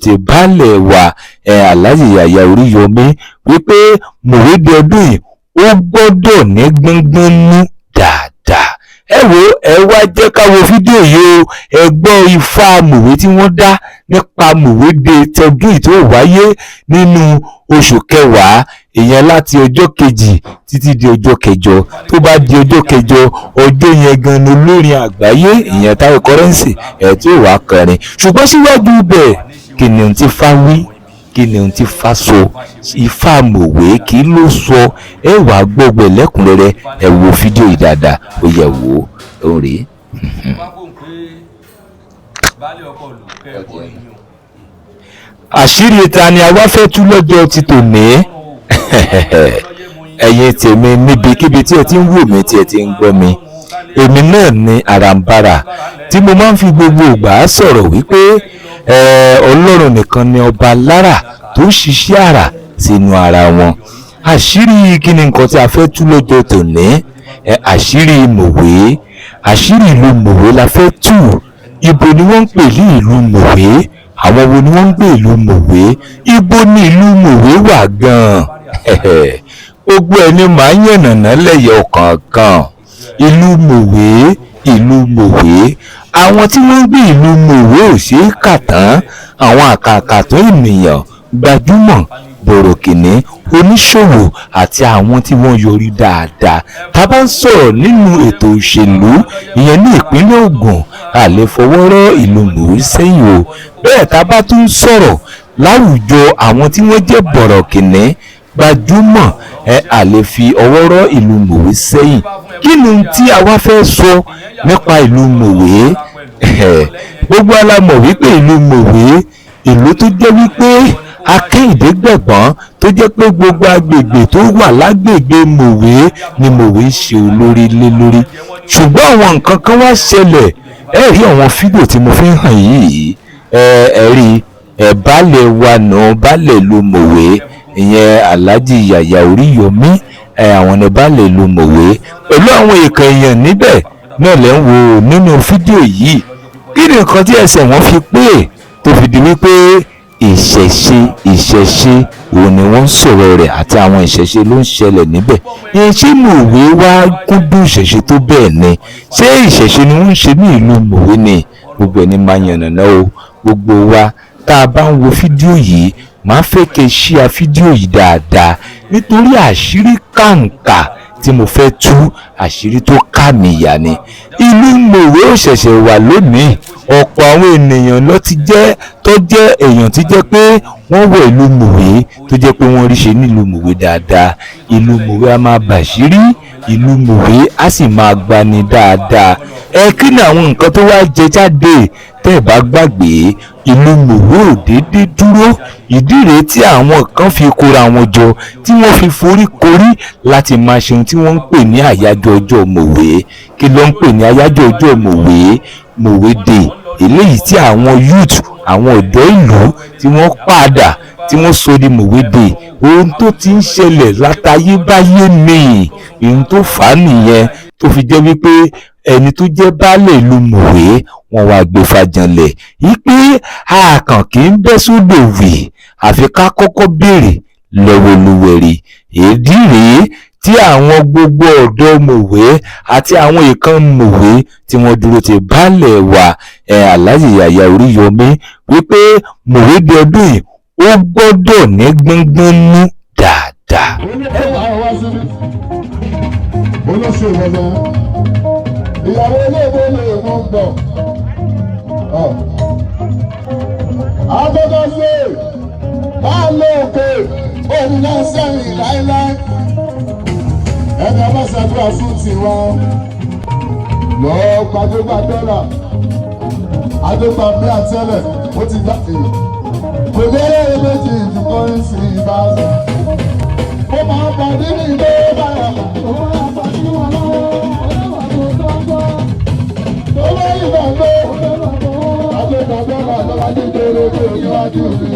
ti baálẹ̀ wa Alhaji Yàyà Oríyọmí wípé Mòwe Day ọdún yìí ó gbọ́dọ̀ ní gbọ́ngbọ́n nú dáadáa. Ẹ wo, ẹ wá jẹ́ ká wo fídíò yìí o. Ẹ gbọ́ ifá Mòwe tí wọ́n dá nípa Mòwe Day tọdún yìí tó wáyé nínú oṣù kẹwàá, ìyẹn láti ọjọ́ kejì títí di ọjọ́ kẹjọ. Tó bá di ọjọ́ kẹjọ, ọjọ́ yẹn gan ni olórin àgbáyé, ìyẹn Táyọ̀ Currency, ẹ̀ tí ó wàá kọrin. Ṣùgbọ́n síwájú bẹ́ẹ̀, kí ni ohun tí Ifá wí? Kí ni ohun tí Ifá sọ? Ifá Mòwe kí ló sọ? Ẹ wàá gbọ́gbẹ́ lẹ́kùnrẹ́rẹ́. Ẹ wo fídíò yìí dáadáa, ó yẹ wò ó rèé. Àṣírí ta ni a wá fẹ́ tú lọ́jọ́ ti tòní? Ẹ̀yin tèmi, níbikíbi tí ẹ ti ń wò mí, tí ẹ ti ń gbọ́ mi, èmi náà ni àràǹbarà tí mo máa ń fi gbogbo ìgbà sọ̀rọ̀ wípé Ọlọ́run nìkan ni ọba lára tó ń ṣiṣẹ́ àrà sínú ara wọn. Àṣírí kí ni nǹkan tí a fẹ́ tú lọ́jọ́ tòní? Àṣírí Mòwe, àṣírí ìlú Mòwe la fẹ́ tú. Ibo ni wọ́n ń pè ní ìlú Mòwe? Àwọn wo ni wọ́n ń gbé ìlú Mòwe? Ibo ni ìlú Mòwe wà gan-an? Gbogbo ẹni màá yànnàná lẹ́yẹ ọ̀kọ̀ọ̀kan. Ìlú Mòwe, ìlú Mòwe, àwọn tí wọ́n ń gbé ìlú Mòwe ò ṣeé kà tán. Àwọn àkàkà tó ènìyàn gbajúmọ̀, bọ̀rọ̀kìnní, oníṣòwò àti àwọn tí wọ́n yọrí dáadáa. Tá a bá ń sọ̀rọ̀ nínú ètò òṣèlú, ìyẹn ní ìpínlẹ̀ Ògùn, a lè fọwọ́ rọ́ ìlú Mòwe sẹ́yìn o. Bẹ́ẹ̀ tá a bá tún sọ̀rọ̀ láwùjọ àwọn tí wọ́n jẹ́ bọ̀rọ̀kìnní gbajúmọ̀, a lè fi ọwọ́ rọ́ ìlú Mòwe sẹ́yìn. Kí ni tí a wá fẹ́ sọ nípa ìlú Mòwe? Gbogbo wa la mọ̀ wípé ìlú Mòwe, ìlú tó jẹ́ wípé Akẹ́hìndé gbẹ̀gbọ́n, tó jẹ́ pé gbogbo agbègbè tó wà lágbègbè Mòwe ni Mòwe ń ṣe olórí lé lórí. Ṣùgbọ́n àwọn nǹkan kan wá ṣẹlẹ̀. Ẹ rí àwọn fídíò tí mo fi ń hàn yìí, ẹ rí ẹ baálẹ̀ wa nù, baálẹ̀ ìlú Mòwe, ìyẹn Alhaji Yàyà Oríyọmí, àwọn ní baálẹ̀ ìlú Mòwe pẹ̀lú àwọn èèkàn èèyàn níbẹ̀ náà lẹ́ ń wo nínú fídíò yìí. Kí ni nǹkan tí ẹsẹ̀ wọn fi pé tó fi di wípé ìṣẹ̀ṣe, ìṣẹ̀ṣe òun ni wọ́n ń sọ̀rọ̀ rẹ̀ àti àwọn ìṣẹ̀ṣe ló ń ṣẹlẹ̀ níbẹ̀? Ìyẹn ṣé Mòwe wá kúndùn ìṣẹ̀ṣe tó bẹ́ẹ̀ ni? Ṣé ìṣẹ̀ṣe ni wọ́n ń ṣe ní ìlú Mòwe ni? Gbogbo ẹni máa yànnàná o. Gbogbo wa tá a bá ń wo fídíò yìí, màá fẹ́ kẹ́ ṣíà fídíò yìí dáadáa, nítorí àṣírí kàǹkà tí mo fẹ́ tú, àṣírí tó kà mí yà ni. Ìlú Mòwe ò ṣẹ̀ṣẹ̀ wà lónìí. Ọ̀pọ̀ àwọn ènìyàn ló ti jẹ́ tó jẹ́ èèyàn tí jẹ́ pé wọ́n wọ ìlú Mòwe, tó jẹ́ pé wọ́n rí ṣe nílùú Mòwe dáadáa. Ìlú Mòwe a máa bàṣírí, ìlú Mòwe á sì máa gbani dáadáa. Ẹ kí ni àwọn nǹkan tó wá jẹ jáde? Tẹ́ ẹ bá gbàgbé, ìlú Mòwe ò déédéé dúró. Ìdí rèé tí àwọn kan fi kóra wọn jọ, tí wọ́n fi forí korí láti máa ṣe ohun tí wọ́n ń pè ní àyájọ́ ọjọ́ Mòwe. Kí ló ń pè ní àyájọ́ ọjọ́ Mòwe? Mòwe Day, eléyìí tí àwọn youth, àwọn ọ̀dọ́ ìlú tí wọ́n padà tí wọ́n sọ di Mòwe Day. Ohun tó ti ń ṣẹlẹ̀ látayébáyé ni ohun tó fà á nìyẹn, tó fi jẹ́ wípé ẹni tó jẹ́ baálé ìlú Mòwe, wọ́n wá gbé fàjànlẹ̀ wípé àkàn kì í bẹ́ sódò wì, àfi ká kọ́kọ́ béèrè lọ́wọ́ Olúwẹ̀rí. Ìdí rèé tí àwọn gbogbo ọ̀dọ́ Mòwe àti àwọn ìkan Mòwe tí wọ́n dúró ti baálẹ̀ wa Alhaji Yàyà Oríyọmí wípé Mòwe Day ọdún yìí ó gbọ́dọ̀ ní gbọ́ngbọ́n nú dáadáa. Ìyàwó olóògbé lè mú un bọ̀. Akọ́kọ́ sí máa lo òkè òun náà sẹ́yìn láéláé. Ẹni ọba ṣàdúrà fún tiwa. Lọ́ọ́ gbàdúgbà dọ́là. Adégbà mí àtẹ́lẹ̀ ó ti jáde. Kò lérè méjì ju kọ́rẹ́nsì ìbáṣe. Ó máa ń pàdé ní ilé báyà. Ó máa ń pàdé wọn lọ́wọ́. Owó ìgbàgbọ́. Adégbà dọ́là lọ́wọ́ dídé lójú níwájú mi.